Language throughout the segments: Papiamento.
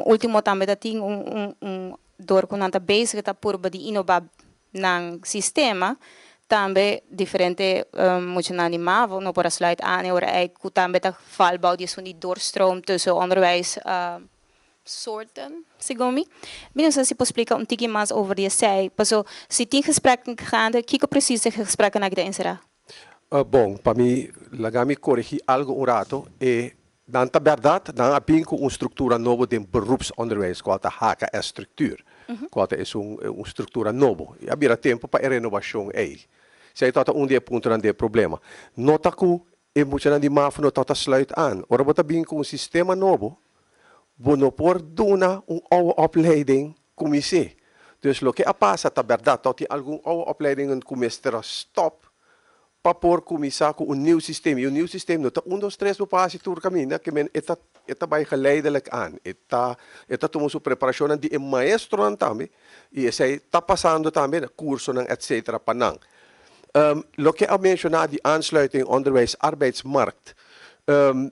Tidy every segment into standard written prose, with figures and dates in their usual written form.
Ultimo tambe ta tin un door ku nan ta bezig ta purba di innová nan sistema, tambe diferente muchanan di MAVO no por a sluit aan e ora ei ku tambe ta val bou di esun di doorstroom tussen onderwijs soorten, segun mi. Mi no sa si por splika un tiki mas over di esei, paso si tin gesprekken gaande, kiko precies e gesprekken aki ta enserá? Bon, pa mi, laga mi coregi algo un rato. E nan ta berdad, nan a bin cu un structura nobo den beroepsonderwijs, cual ta HKS-structuur, cual ta un structura nobo. Y a bira tempo pa e renovacion ei. Esey ta un di e puntonan di e problema. No ta cu e muchanan di MAVO no ta sluit aan. Ora bo ta bin cu un sistema nobo, bo no por duna un oude opleiding cuminsa. Dus loke a pasa ta berdad, tin algun oude opleiding cu mester stop pa por cuminsa cu un nieuw systeem. Y un nieuw systeem no ta 1, 2, 3 no pasa tur caminda, kiermen e ta bay geleidelijk aan. E ta tuma su preparacion di e maestro tambe, y esey ta pasando tambe, curso etc. Pa nan. Loke a menciona di aansluiting onderwijs arbeidsmarkt,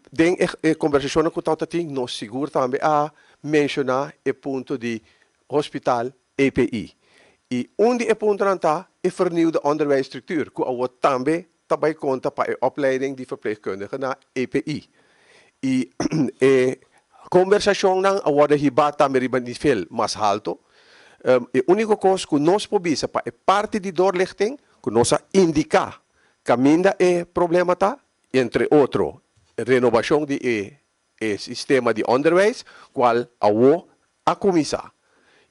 den e conversacion cu ta tin, nos sigur tambe a menciona e punto di hospital EPI. Y un di e puntonan ta e vernieuwde onderwijsstructuur, cu awo tambe tambe conta pa e opleiding di verpleegkundige na EPI. Y e conversacionnan a wordo hiba tambe riba nivel mas halto. E unico cos cu nos por bisa pa e parti di doorlichting, cu nos a indica caminda e problema ta, entre otro, renovacion di e sistema di onderwijs, cual awo a cuminsa.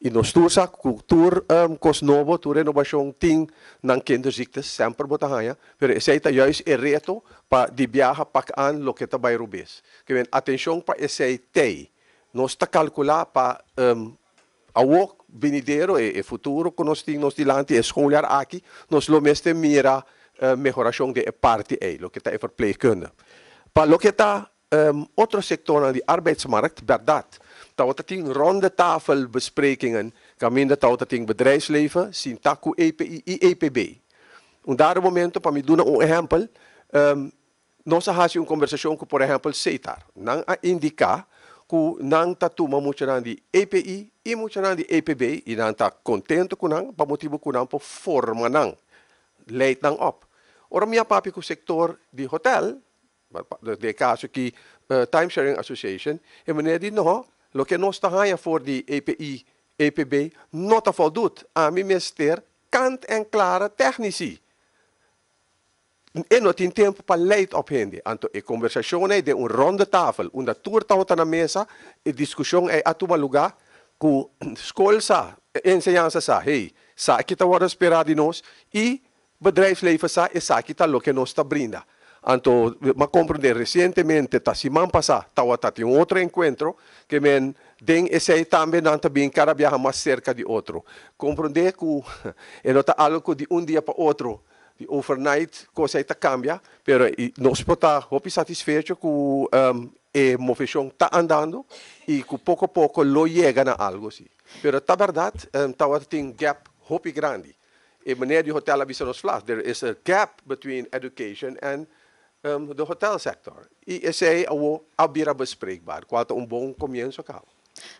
Y nos tur sa cu tur cos nobo, tur renovacion tin nan kinderziektes, semper bo ta haya, pero esey ta juist e reto pa di biaha pak aan loke ta bay robes. Kiermen atencion pa esey tey. Nos ta calcula pa awo venidero e futuro cu nos tin nos dilanti e schooljaar aki, nos lo mester mira mehoracion di e parti ey, loke ta e verpleegkunde. Pa loke ta otro sector di arbeidsmarkt, berdad. Tabata tin ronde tafel besprekingen, caminda tabata tin bedrijfsleven, sinta cu EPI y EPB. Un dado momento, pa mi duna un ehempel, nos a haci un conversacion cu, por ehempel, SETAR. Nan a indica cu nan ta tuma muchanan di EPI y muchanan di EPB y nan ta contento cu nan, pa motibo cu nan por forma nan, leid nan op. Ora mi a papia cu sector di hotel, den caso aki Timesharing Association, e meneer di no, loke nos ta haya for di EPI, EPB, no ta voldoet. Ami mester kant en klare technici. E no tin tempo pa leid op hende. Anto e conversacion ey den un ronde tafel, unda tur ta na mesa, e discusion ey a tuma lugar, cu school sa, enseñansa sa, hey, esaki ta wordo spera di nos, y bedrijfsleven sa, esaki ta loke nos ta brinda. Anto, m'a comprende recientemente, ta siman pasa, tawata tin un otro encuentro, kiermen den esey tambe nan ta bin cada biaha mas cerca di otro. Comprende cu e no ta algo di un dia pa otro, di overnight cos ta cambia, pero nos por ta hopi satisfecho cu e movecion ta andando y cu poco poco lo yega na algo si. Pero ta berdad, tawata tin gap hopi grandi. E meneer di hotel a bisa nos vlas, there is a gap between education and the hotel sector. Y esey awo a bira bespreekbaar, cual ta un bon comienso caba.